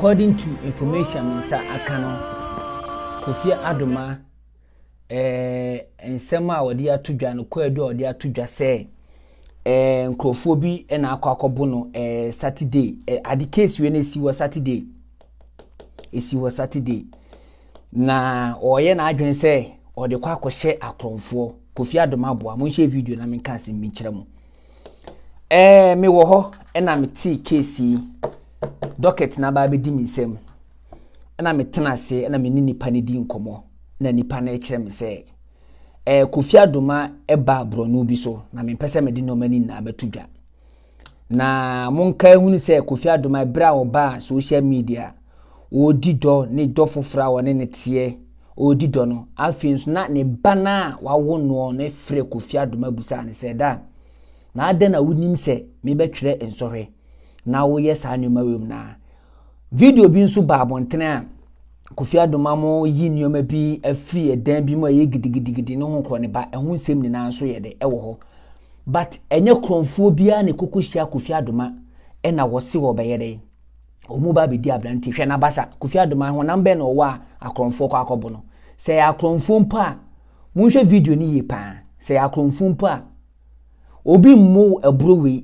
According to information me nsa aka no, Kofi Adoma nsɛm a wɔde ato dwa no, kwaadu a wɔde ato dwa sɛ nkurɔfoɔ bi na akɔ akɔbo no Saturday. Ade case wei no esi wɔ Saturday. Esi wɔ Saturday. Na ɔreyɛ n'adwene sɛ ɔde kɔ akɔhyɛ akorɔmfoɔ. Kofi Adoma aboa. Monhyɛ video na menka asɛm bi nkyerɛ mo. Mewɔ hɔ ɛna metee case yi docket na aba abɛdi me nsam. Ɛna metena ase ɛna me ne nipa no di nkɔmmɔ na nipa no kyerɛ me sɛ Kofi Adoma ɛba borɔno bi so na mempɛ sɛ mede nneɛma no nyinaa bɛto dwa. Na monka ehunu sɛ Kofi Adoma, ɛberɛ a ɔbaa social media, ɔredi dɔ ne dɔ foforɔ a ɔne ne teɛ ɔredi dɔ no, afei nso na ne ba no a wawo noɔ no frɛ Kofi Adoma busaa ne sɛ, da na adɛn na wonim sɛ mebɛtwerɛ nsɔhwɛ na woyɛ saa nneɛma wei mu? Na video bi nso ba abɔntene a Kofi Adoma mo yi nneɛma bi afiri ɛdan bi mu a ɛyɛ gidigidigidi ne ho korɔ ne ba. Ɛho nsɛm nyinaa nso yɛ de ɛwɔ hɔ, but ɛnyɛ korɔmfoɔ biara na ɛkɔkɔ hyia Kofi Adoma ɛna wɔse wɔbɛyɛ dɛ wɔn ba abɛdi aberante. Hwɛ n'abasa. Kofi Adoma, honam bɛn na ɔwɔ a akorɔmfoɔ kɔ akɔbɔ no? Sɛ ɛyɛ akorɔmfoɔ mpo a, monhwɛ video no yie paa. Sɛ ɛyɛ akorɔmfoɔ mpo a, obi mmo ɛboro wei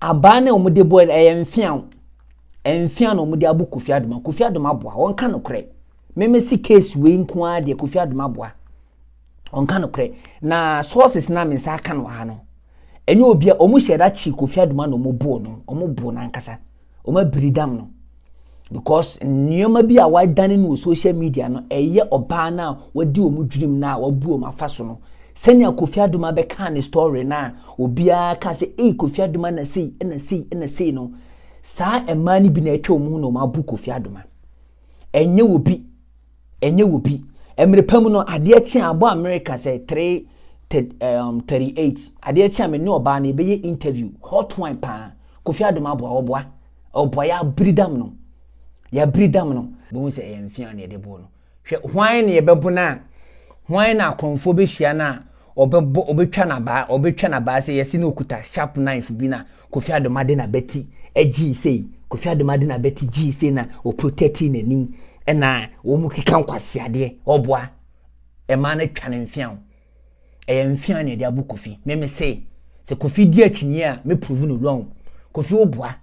abaa na wɔde bɔ. Ɛyɛ mfeaw mfea na wɔde abo Kofi Adoma. Kofi Adoma aboa, wɔnka nokorɛ. Mmɛmɛ si case wei nko ara deɛ, Kofi Adoma aboa, ɔnka nokorɛ. Na sources na me nsa aka no ha no, ɛnyɛ obi a wɔn hyɛ da kyi Kofi Adoma na wɔn bo no, wɔn bo n'ankasa, wɔn abiri dam no, because nneɛma bi a wadane no wɔ social media no, ɛyɛ ɔbaa no a wadi wɔn dwirim no a wabu wɔn afa so no. Sɛnea Kofi Adoma bɛka ne story na obiara ka sɛ, ei, Kofi Adoma na sei ɛna sei ɛna sei no, saa mmaa no bi na atwa wɔn ho na wɔn abu Kofi Adoma. Ɛnyɛ wɔ bi, ɛnyɛ wɔ bi. Mmerɛ pa mu no, adeɛ kye a abɔ America sɛ 3:38, adeɛ kye a me ne ɔbaa no yɛbɛyɛ interview, hot one paa. Kofi Adoma aboa, ɔboa, ɔboa. Yɛabiri dam no, yɛabiri dam no. Bohu sɛ ɛyɛ mfea na yɛde bɔ no. Hwɛ, hwan na yɛbɛbo no a, hwan na akorɔmfoɔ bɛhyia no a ɔbɛbɔ, ɔbɛtwa n'abaa, ɔbɛtwa n'abaa sɛ yɛsi no okuta sharp knife bi na Kofi Adoma de n'abɛti agyii sei, Kofi Adoma de n'abɛti gyii sei na ɔprotecti n'anim ɛna wɔn mu keka nkwasiadeɛ? Ɔboa, mmaa no atwa ne mfea o. Ɛyɛ mfea na yɛde abo Kofi. Mɛmɛ sɛ sɛ Kofi di akyinnye a, mɛ prove no wrong. Kofi, wo boa,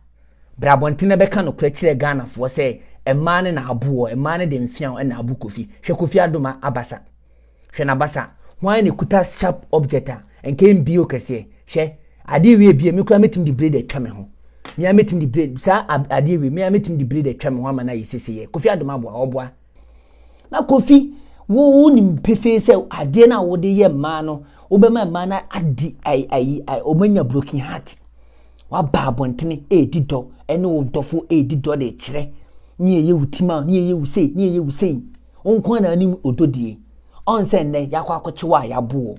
bra abɔnten na bɛka nokorɛ kyerɛ Ghanafoɔ sɛ mmaa no na aboɔ, mmaa no de mfea ɛna abo Kofi. Hwɛ Kofi Adoma abasa, hwɛ n'abasa. Hwan na ekuta sharp object a nka mbio kɛseɛ? Hwɛ adeɛ wie bie, mi kura mɛtumi de blade atwa me ho. Mia mɛtumi de blade saa adeɛ wie, mia mɛtumi de blade atwa me ho ama na ayɛ sese yɛ. Kofi Adoma aboa, ɔboa. Na Kofi, wo wonim pefee sɛ adeɛ no a wode yɛ mmaa no, wobɛma mmaa no adi ayi ayi ayi, wɔanya broken heart. Waba abɔntene ɛredi dɔ ɛne wo dɔfo ɛredi dɔ de kyerɛ ne yɛyɛ wo tim a ne yɛyɛ wo sei, ne yɛyɛ wo sei, wo nko na anim ɔdɔ die. Ɔn sɛ nnɛ yɛakɔ akɔkye wo a yɛabo wɔ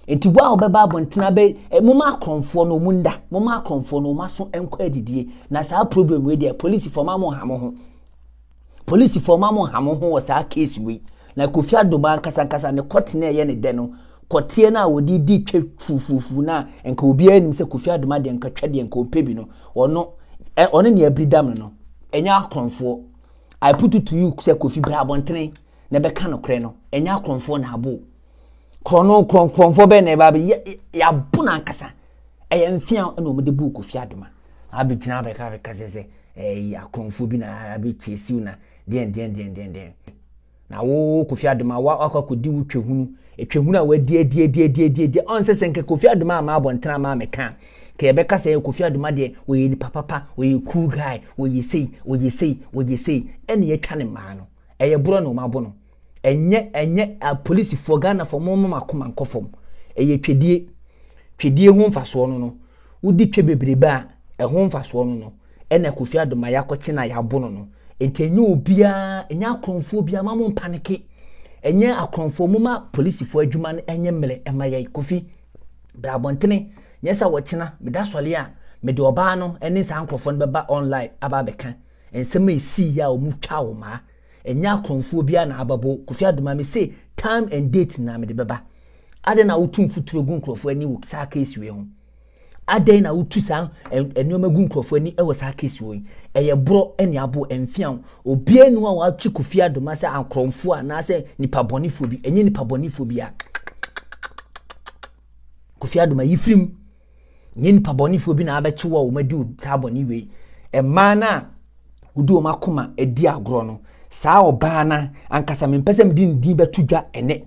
nti wo a wobɛba abɔntene abɛ moma akorɔmfoɔ no ɔmu nda, moma akorɔmfoɔ no ɔmo aso nkɔ adidie. Na saa problem wei deɛ, polisifoɔ ma mo nha mo ho, polisifoɔ ma mo nha mo ho wɔ saa case wei. Na Kofi Adoma ankasa ankasa ne kɔte na ɛyɛ ne dɛ no, kɔteɛ no a wɔde di twa fufuufu no a nka obiara nim sɛ Kofi Adoma deɛ nka twa deɛ nka ɔmpɛ bi no, ɔno ɔno ne abiri dam no, ɛnyɛ akorɔmfoɔ. I put it to you sɛ Kofi, bra abɔntene na ɛbɛka nokorɛ no. Ɛnyɛ akorɔmfoɔ na abo korɔno. Korɔmfoɔ bɛyɛ na ɛba abɛ yɛabo no ankasa. Ɛyɛ mfea ɛna wɔde bu Kofi Adoma abɛgyina abɛka abɛka sɛ ɛyɛ akorɔmfoɔ bi na abɛkyɛ siw na deɛn deɛn deɛn deɛn deɛn. Na wo Kofi Adoma wa wakɔ akɔdi wo twehunu, etwehunu a wadi adi adi adi adi adi. Ɔn sɛ nka Kofi Adoma ama abɔntene ama ameka ka yɛbɛka sɛ Kofi Adoma deɛ, wɔyɛ nipa papa, wɔyɛ cool guy, wɔyɛ sei, wɔyɛ sei, wɔyɛ sei. Ɛna yɛtwa ne mmaa no, ɛyɛ borɔ na wɔn abo no. Ɛnyɛ apolisifoɔ, Ghanafoɔ, mo mo akoma nkɔ fam. Ɛyɛ twedie, twedie ho mfasoɔ no, wodi twe bebrebe a, ɛho mfasoɔ no ɛna Kofi Adoma yɛakɔkye na yɛabo no. Nti ɛnyɛ obiara, ɛnyɛ akorɔmfoɔ biara. Ma mo mpanic, ɛnyɛ akorɔmfoɔ. Mo ma polisifoɔ adwuma no ɛnyɛ mmerɛ ɛma yɛ. Kofi, bra abɔntene. Nyɛ sɛ wɔkyena meda sɔle a, mede ɔbaa no ɛne saa nkurɔfoɔ no bɛba online aba abɛka nsɛm a ɛsii yɛ a wɔn twa wɔn maa. Ɛnyɛ akorɔmfoɔ biara na ababɔ Kofi Adoma. Me say time and date na mede bɛba. Ade na wotu mfuturo gu nkurɔfoɔ ani wɔ saa case wei ho. Adɛn na wotu saa nneɛma gu nkurɔfoɔ ani wɔ saa case wɔ yi? Ɛyɛ borɔ ne abo mfeaw. Obiara nni hɔ a watwe Kofi Adoma sɛ akorɔmfoɔ anaasɛ nipa bɔnefoɔ bi. Ɛnyɛ nipa bɔnefoɔ bi a. Kofi Adoma yi firim. Ɛnyɛ nipa bɔnefoɔ bi na abɛkye wo a wɔadi wo saa bɔne wei. Mmaa no a wode wɔn akoma di agorɔ no, saa ɔbaa no ankasa mempɛ sɛ mede ne din bɛto dwa ɛnɛ.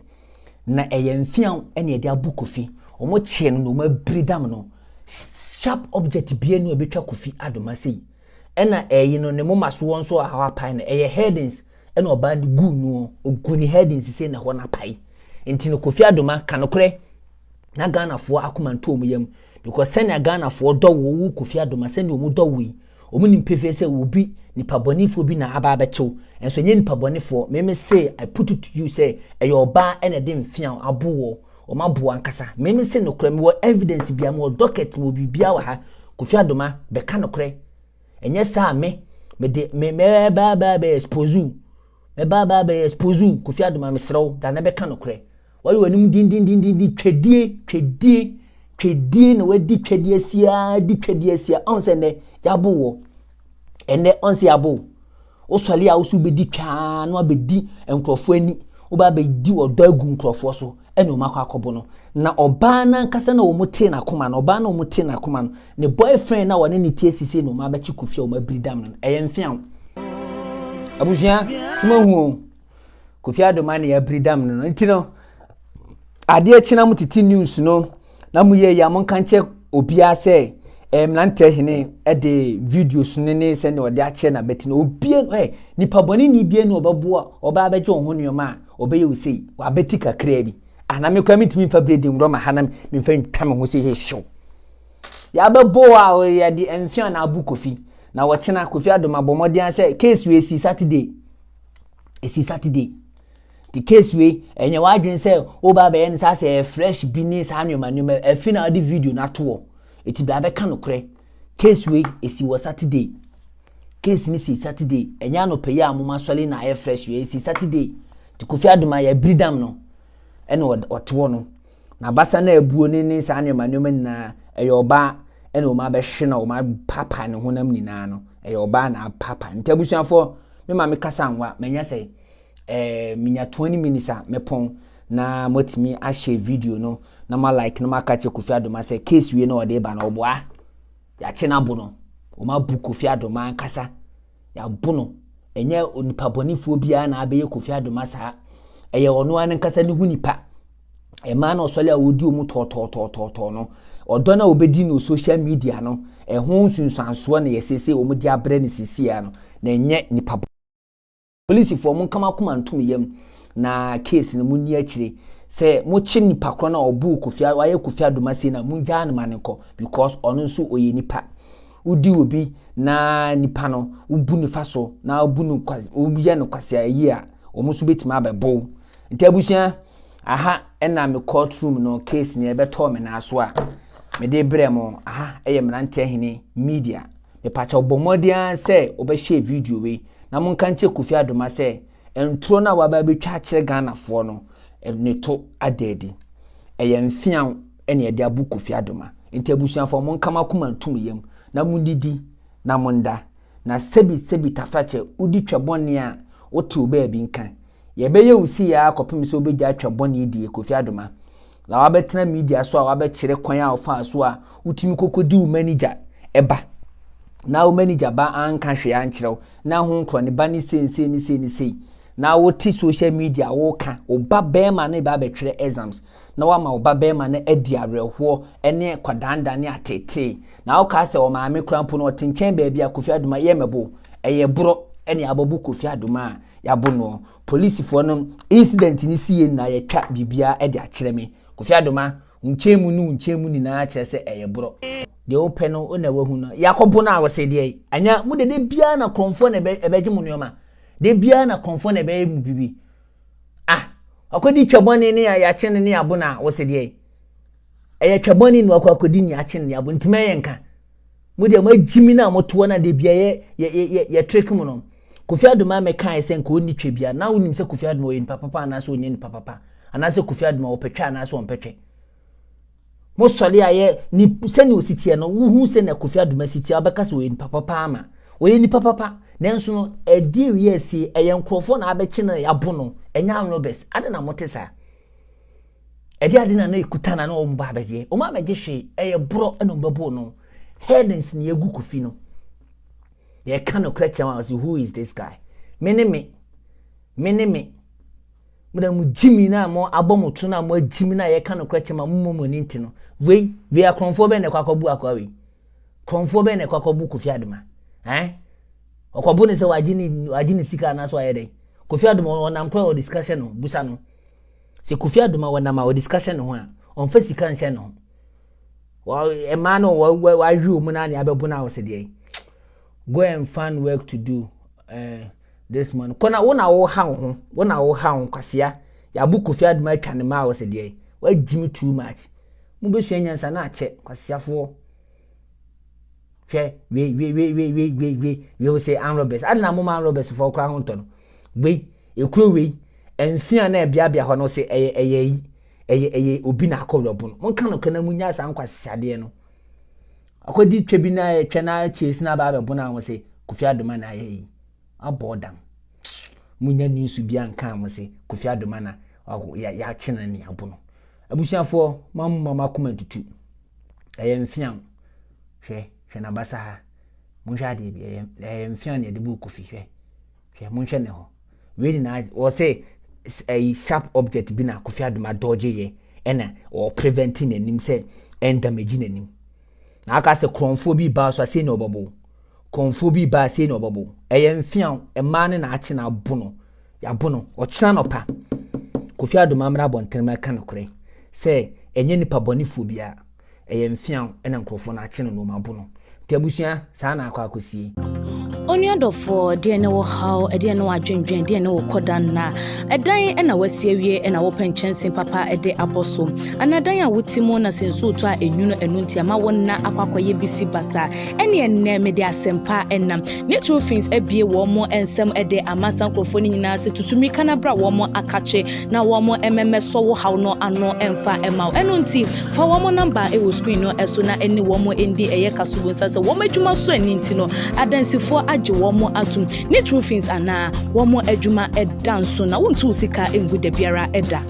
Na ɛyɛ mfeaw na yɛde abo Kofi. Wɔn kyee no na wɔn abiri dam no. Sharp object bia nu a ɛbɛtwa Kofi Adoma sei. Ɛna ɛyi no ne moma soɔ nso a hɔ apae no ɛyɛ headings ɛna ɔbaa no guu no ɔgu ne headings sei na hɔ no apae. Nti no Kofi Adoma ka nokorɛ na Ghanafoɔ akoma nto wɔn yam because sɛnea Ghanafoɔ dɔ wo wo Kofi Adoma sɛnea wɔn dɔ wo yi wɔn nim pefee sɛ obi nipa bɔnefoɔ bi na aba abɛkyew nso ɛnyɛ nipa bɔnefoɔ meme se I put it to you sɛ ɛyɛ ɔbaa ɛna ɛde mfeaw abo wɔ wɔn abo ankasa meme se nokorɛ mewɔ evidence bia mewɔ docket mewɔ biribiara wɔ ha Kofi Adoma bɛka nokorɛ ɛnyɛ saa me mede me mɛba ba bɛ expose mɛba ba bɛ expose Kofi Adoma mesrɛ wo da na bɛka nokorɛ. Wɔyɛ wɔn anim dindindindin twɛdie twɛdie twɛdie na wɔadi twɛdie asia di twɛdie asia ɔn sɛ nnɛ yɛabo wɔ ɛnnɛ ɔn sɛ yɛabo wosɔre a woso bɛdi twaa na wabɛdi nkurɔfoɔ ani woba abɛdi ɔdɔ agu nkurɔfoɔ so ɛna wɔn akɔ akɔbo no na ɔbaa n'ankasa na wɔn tee n'akoma no ɔbaa na wɔn tee n'akoma no ne boyfriend na wɔne ne tie sisi na wɔn abɛkye Kofi a wɔn abiri dam no ɛyɛ mfeaw abusua soma hu o. Kofi Adoma ne abiri dam no no nti no adeɛ kye na mo tete news no na mo yɛ yi a mo nka nkyɛ obiara sɛ eh, mmeranteɛ hene de videos no ne sɛnea ɔde akyerɛ na bɛti no obie eh, nipa bɔne ni bie no ɔbɛboa ɔbaa bɛgye wɔn ho nneɛma a ɔbɛyɛ wo sei wabɛti kakraa bi ana me koraa mentumi mfa biredi nwura ma ha na memfa ntwa me ho sei hyew yɛabɛbɔ a yɛde mfe na abu Kofi na wɔkyena Kofi Adoma bɔ mmɔden sɛ case wei si Saturday ɛsi Saturday nti case wei ɛnyɛ w'adwene sɛ woba abɛyɛ no saa sɛ ɛyɛ fresh bi ne saa nneɛma nneɛma afi na wode video no ato hɔ ɛti bra bɛka nokorɛ case wei ɛsi wɔ Saturday case no si Saturday ɛnyɛ anɔpɛ yi a moma sɔre na ayɛ fresh wei ɛsi Saturday nti Kofi Adoma yɛ biridam no ɛna ɔte hɔ no na abasa no abuo ne ne saa nneɛma nneɛma nyinaa ɛyɛ ɔbaa ɛna wɔn abɛhwe na wɔn apapa ne honam nyinaa no ɛyɛ ɔbaa na apapa nti abusuafoɔ me maame kasa nwa manya sɛ ɛɛ menya 20 minutes a mɛpɔn na moatumi ahyɛ video no na ma like na ma aka kyerɛ Kofi Adoma sɛ case wie na ɔde ba na ɔboa yɛakye no abo no wɔn abu Kofi Adoma ankasa yɛabo no ɛnyɛ onipa bɔnefoɔ biara na abɛyɛ Kofi Adoma saa ɛyɛ ɔno ara nankasa ne ho nipa mmaa na ɔsɔre a wɔdi wɔn tɔɔtɔɔtɔɔtɔɔ no ɔdɔ no a wɔbɛdi no social media no ɛho nsunsuansoɔ na yɛsiesie wɔn de abrɛ no sisia no na ɛnyɛ nipa polisifoɔ mo nkama akoma ntom yam na case no mo ni akyire sɛ mokye nipa korɔ no a ɔbuu Kofi wayɛ Kofi Adoma sei na mongyaa no ma no nkɔ because ɔno nso ɔyɛ nipa wodi obi na nipa no wobu ne fa so na wobu no woyɛ no kwasea ayi a wɔn nso bɛtumi abɛbow nti abusua aha ɛna me court room no case ne ɛbɛtɔɔ me nan so a mede brɛ mo aha ɛyɛ mmeranteɛ hene media mepakyɛw bɔ mmɔden ara sɛ wobɛhyɛ video wei na monka nkyɛ Kofi Adoma sɛ ntoro no a waba abɛtwa akyerɛ Ghanafoɔ no ne to ada adi ɛyɛ mfeaw ɛne ɛde abo Kofi Adoma nti abusuafoɔ monka mo akoma ntom yam na monnidi na monda na sɛbi sɛbi tafrakyɛ wodi twɛ bɔne a wote wo baabi nka yɛbɛyɛ wo si yɛ akɔpem sɛ wobɛgya atwa bɔne die Kofi Adoma na wabɛtena media so a wabɛkyerɛ kwan a wɔfaa so a wotumi kɔkɔdi wo manager ɛba na wo manager ba anka hwee ankyerɛ wo na ho nkorɔ ne ba ne sei sei ne sei ne sei na wote social media woka wo ba bɛrima no ba abɛtwerɛ exams na wama wo ba bɛrima no adi awerɛhoɔ ne kwadanda ne atetee na woka sɛ ɔmaame kora mpo no ɔte nkyɛn baabi a Kofi Adoma yɛ mɛbo ɛyɛ borɔ ɛne abɔbo Kofi Adoma a yɛabo no polisifoɔ no incident ni si yɛ nyinaa yɛtwa biribiara de akyerɛ me Kofi Adoma nkyɛn mu ne nkyɛn mu nyinaa kyerɛ sɛ ɛyɛ borɔ deɛ wopɛ no wo na wahu no yɛakɔbo no a wɔsɛ deɛ anya mo de de biara na korɔmfoɔ na ɛbɛgye mo nneɛma de biara na korɔmfoɔ na ɛbɛyɛ mu bibi ah akɔdi twa bɔne ne yɛakye no ne abo no a wɔsɛ deɛ ɛyɛ twa bɔne na wakɔ akɔdi ne akye no ne abo ntumi ɛyɛ nka mo deɛ mo agyimi no a motoɔ no a de bia yɛ yɛ yɛ yɛ trick mu no Kofi Adoma mɛkae sɛ nka ɔnni twa bia na wonim sɛ Kofi Adoma ɔyɛ nipa papa anaasɛ ɔnyɛ nipa papa anaasɛ Kofi Adoma ɔpɛ twa anaasɛ ɔmpɛ twɛ. Mo sɔre a yɛ ni sɛnea osi teɛ no, wohu sɛnea Kofi Adoma si teɛ, wobɛka sɛ ɔyɛ nipa papa ama. Ɔyɛ nipa papa, nanso no, ɛdeɛ wie asie, ɛyɛ nkurɔfoɔ na abɛkye no yɛabo no, ɛnyɛ anrobɛs. Ade na mote saa? Ɛde ade na na ekuta na na wɔn ba abɛgye. Wɔn abɛgye hwee, ɛyɛ borɔ na wɔn bɛbo no. Headings na yɛgu Kofi no. Yɛka no korɛ kyerɛ wɔn a wɔsi who is this guy? Me ne me. Me ne me. Mo na mo gyimi na mo abɔ mo to na mo agyimi na yɛka no korɛ kyerɛ ma mo mo ani nti no. Wei, wei akorɔmfoɔ bɛn na ɛkɔ akɔbu akoa wei? Korɔmfoɔ bɛn na ɛkɔ akɔbu Kofi Adoma? Eh? Ɔkɔbo ne sɛ wagye ne wagye ne sika anaasɛ wayɛ dɛn? Kofi Adoma ɔnam korɛ ɔde sika hyɛ no, busa no. Sɛ Kofi Adoma wɔnam a ɔde sika hyɛ ne ho a, ɔmfa sika nhyɛ ne ho. Mmaa no wɔawe wɔn na nea abɛbo no a wɔsɛ deɛ. Go and find work to do uh, this morning. Kɔ na wo na wo ha wo ho, wo na wo ha wo kwasea. Yɛabo Kofi Adoma atwa ne mmaa a wɔsɛ deɛ. Wagyi me too much. Mobɛsua nyansa na akyɛ kwaseafoɔ. Hwɛ wei wei wei wei wei wei wei wei wo sɛ armed robbers. Ade na moma armed robbers foɔ koraa ho ntɔ no. Wei ekuro wei mfe a na ɛbeabea hɔ no sɛ ɛyɛ ɛyɛ yi ɛyɛ ɛyɛ obi na akɔ wura no. Monka no kana mu nya saa nkwasiadeɛ no. Akɔdi twɛ bi na ɛtwɛ na kyesi na aba abɛbo na wɔn sɛ Kofi Adoma na ayɛ yi. Abɔ dam. Munya news bi anka mo sɛ Kofi Adoma na yɛakye no ne abo no. Abusuafoɔ mo amoma mo akoma ntutu. Ɛyɛ mfeam. Hwɛ hwɛ n'abasa ha. Monhwɛ adeɛ bi ɛyɛ ɛyɛ mfeam na yɛde bu Kofi hwɛ. Hwɛ monhwɛ ne ho. Wei nyinaa wɔsɛ ɛyi sharp object bi na Kofi Adoma dɔgye yɛ ɛna ɔ prevent n'anim sɛ ɛndamage n'anim. Na aka sɛ korɔmfoɔ bi ba so a sei na ɔbɛbɔ. Korɔmfoɔ bi ba sei na ɔbɛbɔ. Ɛyɛ mfeam mmaa ne na akye na abo no. Yɛabo no. Ɔkyena nɔpa. Kofi Adoma mmra abɔntene ma ɛka nokorɛ sɛ ɛnyɛ nipa bɔnefoɔ biara. Ɛyɛ mfeam ɛna nkurɔfoɔ no akye no na wɔn abo no. Nti abusua saa na akɔ akɔsie. Onua dɔfoɔ, ɛdeɛn ne wo haw, ɛdeɛn ne w'adwendwen, ɛdeɛn ne wo kɔda nna? Ɛdan na wasi awie na wopɛ nkyɛnse papa de abɔ so? Anaa dan a wote mu na sɛ nsuo tɔ a ɛnwunu ɛno nti ama wo nna akɔ akɔyɛ bisi basa? Ɛneɛ nnɛ mede asɛmpa nam. Ne True Fins abue wɔn nsam de ama saa nkurɔfoɔ no nyinaa sɛ tutu mmirika na bra wɔn akakye na wɔn mmɛmɛsɔ wo haw no ano mfa mma wo. Ɛno nti fa wɔn namba wɔ screen no so na ɛne wɔn ndi ɛyɛ kasobo nsa sɛ wɔn adwuma so ani nti no adansifoɔ agye wɔn atom ne True Fins anaa wɔn adwuma da nso na wontu wo sika ngu da biara da.